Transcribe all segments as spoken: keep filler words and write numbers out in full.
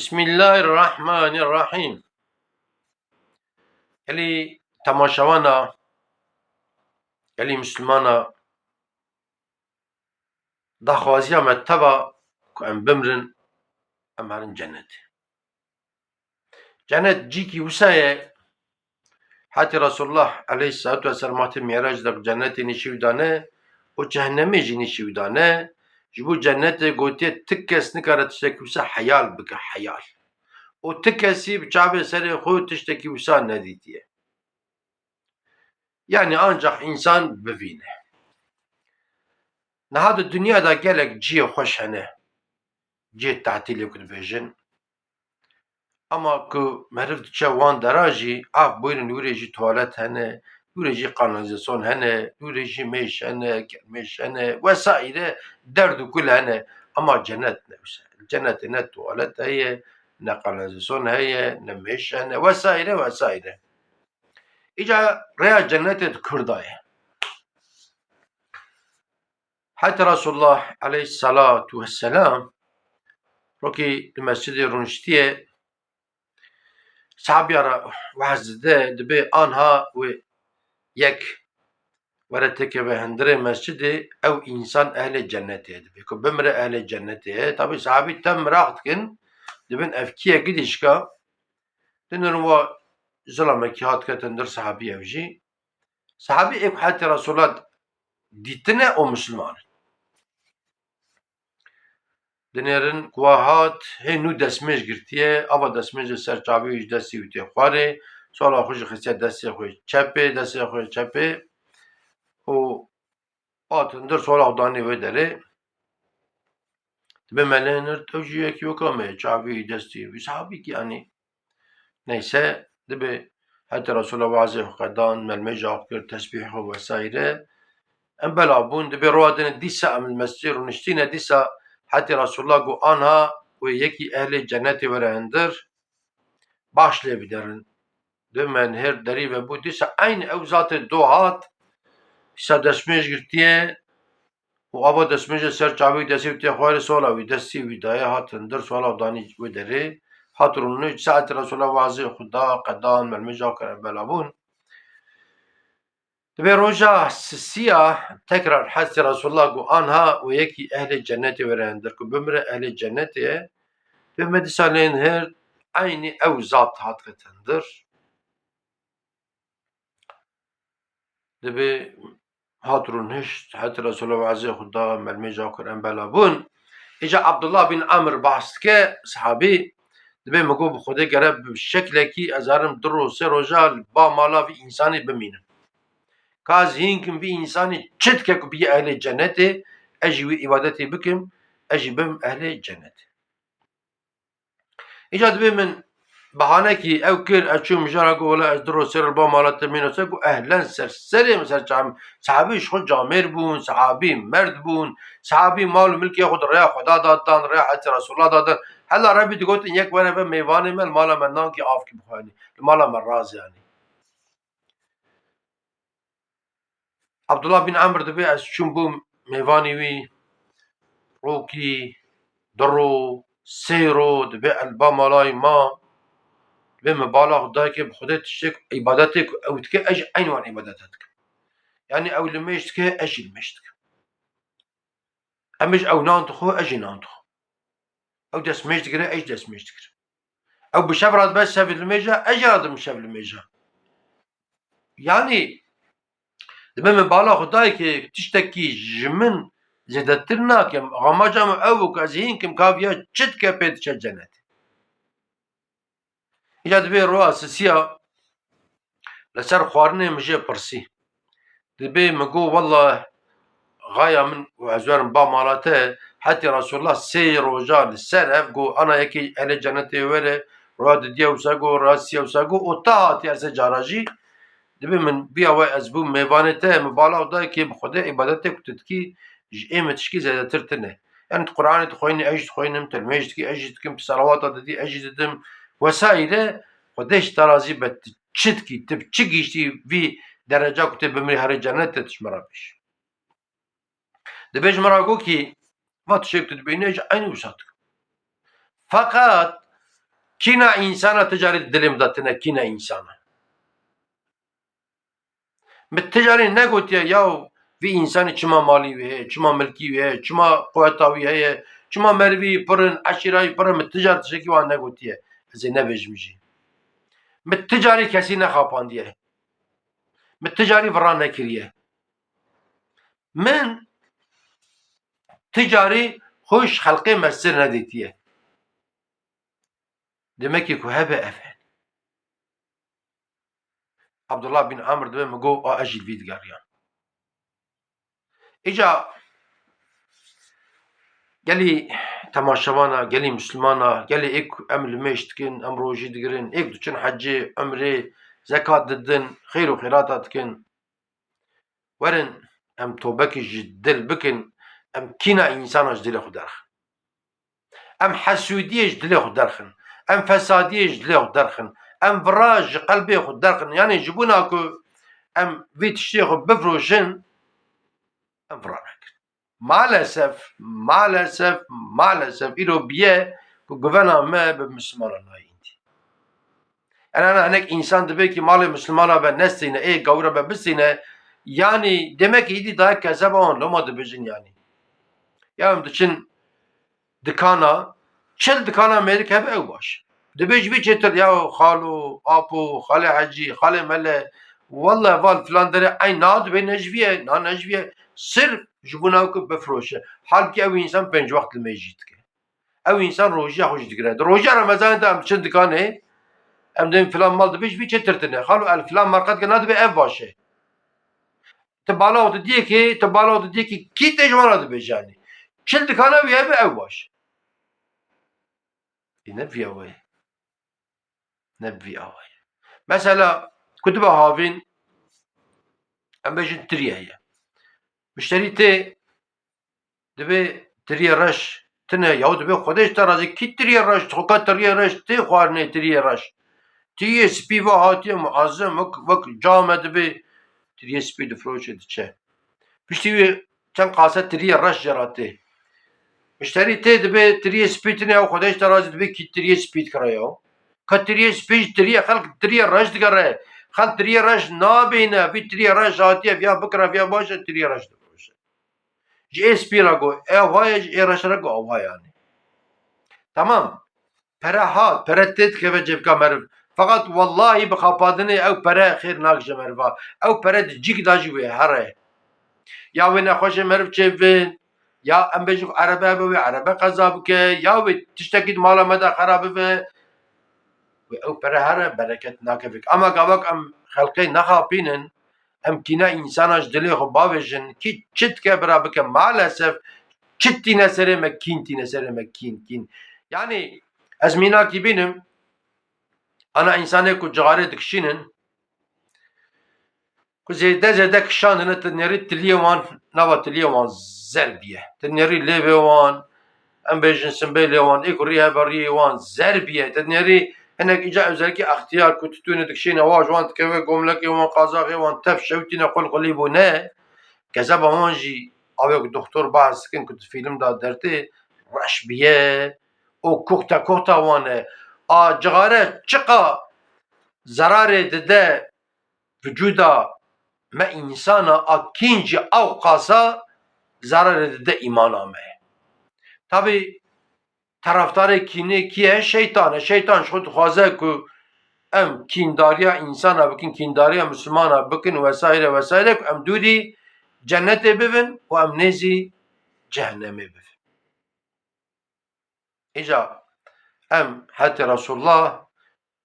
Bismillahirrahmanirrahim. Gelî temaşewana, gelî Mislimana, daxwaziya me teva ku em bimrin, em herin cennet. Cennet cîkî wisa ye, hetî Resulullah aleyhissalatu vesselam hatî Mîrac de ku cennetê nîşî wî dane û cehennemê jî nîşî wî dane. Ji bo cennetê gotiye, ti kes nikare tiştekî wisa heyal bike, heyal. Û ti kesî bi çavê serê xwe tiştekî wisa nedîtiye. Yanî ancax însan bivîne. Niha di dinya de gelek cihê xweş hene. Cihê tatîlê ku dibêjin. Ama ku meriv diçe wan dera jî, av bûyrin, li wî rê jî tuwalet hene, li wî rê jî kanalizasyon hene, li wî rê jî mêş hene, kermêş hene, wesaîre, derd û kul hene. Ama cennet ne wisa. Cennetê ne tuwalet heye, ne kanalizasyon heye, ne mêş hene, wesaîre, wesaîre. Îca rêya cennetê di kur de ye. Heta Resulullah aleyhissalatu vesselam rokî li mescidê rûniştiye, sahabiya re waz dide, dibê anha wê yek were têkeve hundirê mescidê, ew însan ehlê cennetê ye, dibê ku bimire ehlê cennetê ye. Tabî sahabî tev miraq dikin, dibin ev kî ye gidîşka. Dinêrin wa zilamekî hat ket hundir sahabî ev jî. Sahabî ê ku hetê Resulullah dîtine û Misliman in. Dinêrin ku wa hat, hê nû destmêj girtiye, ava destmêjê ser çavê wî ji destê wî tê xwarê, sola xwe jî xistiye destê xwe çepê, destê xwe çepê û hat hundir sola xwe danê wê derê. Dibê me lê hirt, ew jî yekî weka me ye, çavî destî wî sahabîkî, yanî neyse, dibê hetê Resûla wazê xwe qedan, melmêja xwe kir, tesbîh xwe vesaire. Em bela bûn, dibê roja dinê dîsa em li mescîdê rûniştîne, dîsa hetê Resûla got, anha wê yekî ehlê cennetê were hundir, baş lê biderin. Dibê me hêr derî vebû, dîsa eynî ew zatê do hat, dîsa destmêj girtiye, û ava destmêjê ser çavê wî destê wî tê xwarê, sola wî destê wî daye, hat hundir, sola danî wê derê, hat rûnişt, saetê Resûla wazê xwe da, qedan, melmêja kir, em bela bûn. Dibê roja sisiya tekrar hetê Resûla got, anha wê yekî ehlê cennetê were hundir, ku bimire ehlê cennetê ye. Dibê me dîsa lê hirt, eynî ew zat hat ket hundir. Dibê hat rûnişt, hetê Resûla wazê xwe da, melmêja kir, em bela bûn. Îca Abdullah bin Amr behs dike, sahabî, dibê min got, bi Xwedê gere bi şeklekî ez herim du roj sê roja li ba mala vî însanî bimînim. Ka ez hîn kim vî însanî çi dike ku bîye ehlê cennetê, ez jî wî îbadetê bikim, ez jî bim ehlê cennetê. Îca dibê min behanekî ew kir, ez çûm mijara got, wela ez du roj sê roj li ba mala te mînim, se got, ehlen ser serê min, ser çavê min. Sahabî ji xwe camêr bûn, sahabî merd bûn, sahabî mal û milkê xwe di rêya Xweda da dan, rêya hetê Resûla da dan. Hela Rebî digotin, yek were ve mêvanê me, li mala me nankî avkî bixwe, yanî li mala me razê, yanî. Abdullah bin Amr dibê ez çûm bûm mêvanî wî, rokî, du ro, sê ro, dibê ez li ba malayî mam. Dibê min bala xwe dayê kê, bi Xwedê tiştê ku îbadetê ku ew dike, ez jî eynî wan îbadeta dikim. Yanî ew limêj dike, ez jî limêj dikim. Em jî, ew nan dixwe, ez jî nan dixwim. Ew destmêj digire, ez jî destmêj digirim. Ew bi şev re dibe şev limêja, ez jî radibim şev limêja. Yanî, dibê min bala xwe dayê kê, tiştekî ji min zêdetir nakim. Amaca min ew bû ku ez hîn kim ka viya çi dike pê diçe cenetê. Îca dibê roja sisiya li ser xwarinê min jê pirsî. Dibê min got, wela xaya min û ez werim ba mala te, hetê Resûlullah sê roja li ser ev got, ana yekê ehlê cenetê were, roja didiye wisa got, roja sisiya wisa got, û ta hatiye her sê cara jî. Dibê min biya we ez bûm mêvanê te, min bala xwe dayê kê, bi Xwedê îbadetê ku tu dikî ji ê min tişkî zêdetir tune. Yanî tu Quranê dixwînî, ez jî dixwînim, tu limêj dikî, ez jî dikim, tu selawata didî, ez jî didim, wesaîre. Xwedê ji te razî be, tu çi dikî, tu bi çi gihîştî vî dereca ku tê bimirî herî cennet, tê tu ji min re bêjî. Dibê ji min re got kî, va tiştê ku tu dibînî, ez jî eynî wisa dikim. Feqet Kîna însana ti carî di dilê min de tine, kîna însana. Min ti carî negotiye, yaw, vî însanî çima malî wî heye, çima milkî wî heye, çima quweta wî heye, çima merivî pir in, eşîra wî pir in, min ti car tiştekî wan negotiye. Ez ê nebêjim jî. Min ti carî kesî nexapandiye. Min ti carî vira nekiriye. Min ti carî xwe ji xelqê mestir nedîtiye. Demekî ku hebe ev e. Abdullah bin Amr dibe min got, a ez jî li vî digeriyan. Îca gelî temaşevana, gelî Mislimana, gelî êk em limêj dikin, em rojî digirin, êk diçin hecê, umrê, zekat didin, xêr û xêrata dikin. Werin em tobekî ji dil bikin, em kîna însana ji dilê xwe derxin. Em hesûdiyê ji dilê xwe derxin. Em fesadiyê ji dilê xwe derxin. Em vira ji qelbê xwe derxin. Yanî ji bona ku em vî tiştê xwe bifroşin, em vira nekin. Maalesef, maalesef, maalesef îro biye ku guvena me bi Mislimana nayîndî. Ena hinek însan dibe ki malê Mislimana be nestîne, ê gawira be bistîne, yanî demek ki îdî daye kezeba wan loma dibêjin yanî. Ya em diçin dikana, çil dikana mêrik hebe ew baş. Dibê ji vî çêtir ya xalo, apo, xalê hecî, xalê mele, welle val filan derê eyn na dibê ne ji vî ye, na ne ji vî ye. Sirf ji bona ku bifroşe. Halkî ew însan pênc wext limêjî dike. Ew însan rojiya xwe jî digire. Di rojiya Remezanê de em diçin dikanê, em dibên filan mal dibê ji vî çêtir tine. Xalo el filan marka dike na dibê ev baş e. Ti bala û didiyekê, ti bala û didiyekê kî tê ji wan re dibêje yanî. Çil dikana wî hebe ew baş. Ê ne vîya we ye. Ne vîya we ye. Mesela ku dibe havîn em bêjin tirî heye. Mişterî tê dibê tiriyê reş tine, yaw dibê Xwedê ji te razî, kî tiriyê reş, xwe ka tiriyê reş tê xwarinê tiriyê reş. Tiriyê spî ve hatiye muazzem, wek, wek came dibê, tiriyê spî difiroşe diçe. Piştî wî çend qase tiriyê reş jê re tê. Mişterî tê dibê tiriyê spî tine, yaw Xwedê ji te razî, dibê kî tiriyê spî dikire yaw. Ka tiriyê spî ji tiriyê xelk tiriyê reş digere. Xelk tiriyê reş nabîne, vî tiriyê reş hatiye, viya bikire, viya baş e, tiriyê reş difiroşe. Ji ê spî re got, ew ha ye, ji ê reş re got, ew ha ye. Temam. Pere hat, pere tê dikeve cêvka meriv. Feqet wellahî bi xapandinê ew pere xêr nake ji meriva. Ew pere di cîk de jî wê here. Ya wê nexweşê meriv çêbibin, ya em bêjin ku erebe hebe wê erebe qeza bike, ya wê tiştekî di mala me de xera bibe. Wê ew pere here bereket nake vê. Ama gava ku em xelqê nexapînin, em kîna însana ji dilê xwe bavêjin, kî çi dike bira bike, maalesef çi tîne serê me kîn, tîne serê me kîn, kîn. Yanî ez mînakî bînim, ana însanê ku cixarê dikişînin, ku zêde zêde kişandine, tu nêrî tiliyê wan, nava tiliyê wan zer biye. Tu nêrî lêvê wan, em bêjin simbêlê wan, ê ku rî hebe rîyê wan zer biye. Tu nêrî hinek îca özellikî extiyar ku titûnê dikişîne, wa ji wan dikeve gomlekê wan, qazaxê wan, tev şewtîne, qulqulî bûne. Kezeba wan jî, awê ku doktor behs dikin ku di fîlm de dertê, reş biye. O kuxta kuxta wan e. A cixare çiqa zerarê dide vücuda me însana, a kîn jî ew qasa zerarê dide îmana me. Tabî terafdarê kînê kî ye? Şeytan e. Şeytan ji xwe dixwaze ku em kîndariya însana bikin, kîndariya Mislimana bikin, wesaire wesaire, ku em dûrî cennetê bibin û em nêzî cehennemê bibin. Îca em hetê Resulullah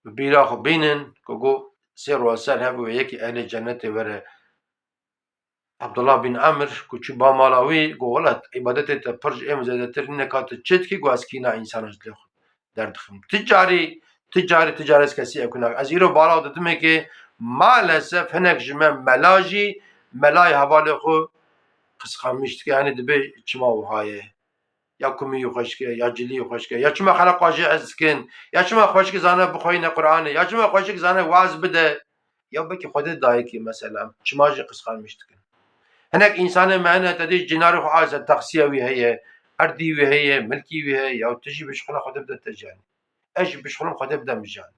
bi bîra xwe bînin ku got sê roj ser hev û yekî ehlê cennetê were. Abdullah bin Amr ku çû ba mala wî, got, wela îbadetê te pir ji êm zêdetir nîne, ka tu çi dikî? Got, ez kîna însana ji dilê xwe derdixim. Ti carî, ti carî, ti carî ez kesî ew kî nakim. Ez îro bala didimê ke maalesef hinek ji me mela jî melayê hevalê xwe qisqanmîş dike. Yanî dibê çima wiha ye? Ya kumî wî xweşik e, ya cilî wî xweşik e, ya çima xelq wa jê hez dikin, ya çima xweşik zane bixweyne Qur'anê, ya çima xweşik zane waz bide. Ya belkî Xwedê dayikê mesela, çima jê qisqanmîş dikin? Hinek însanê me hene, te dî cinarê xwe aze, taksiya wî heye, erdî wî heye, milkî wî heye, ya tu jî bişxula Xwedê bide te jî. ez jî bişuxulim Xwedê bide min jiyan.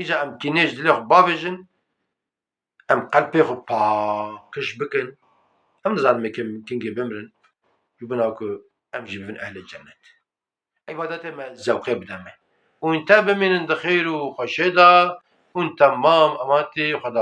Îca em kînê ji dilê xwe bavêjin, em qelpê xwe pakiş bikin. Em nizanin me kim kingê bimrin. Ji bona ku em jî bibin ehlê cennet. Îbadetê me zewqê bide me. Hûn te bimînin di xêr û xweşê de, hûn temam ematî Xweda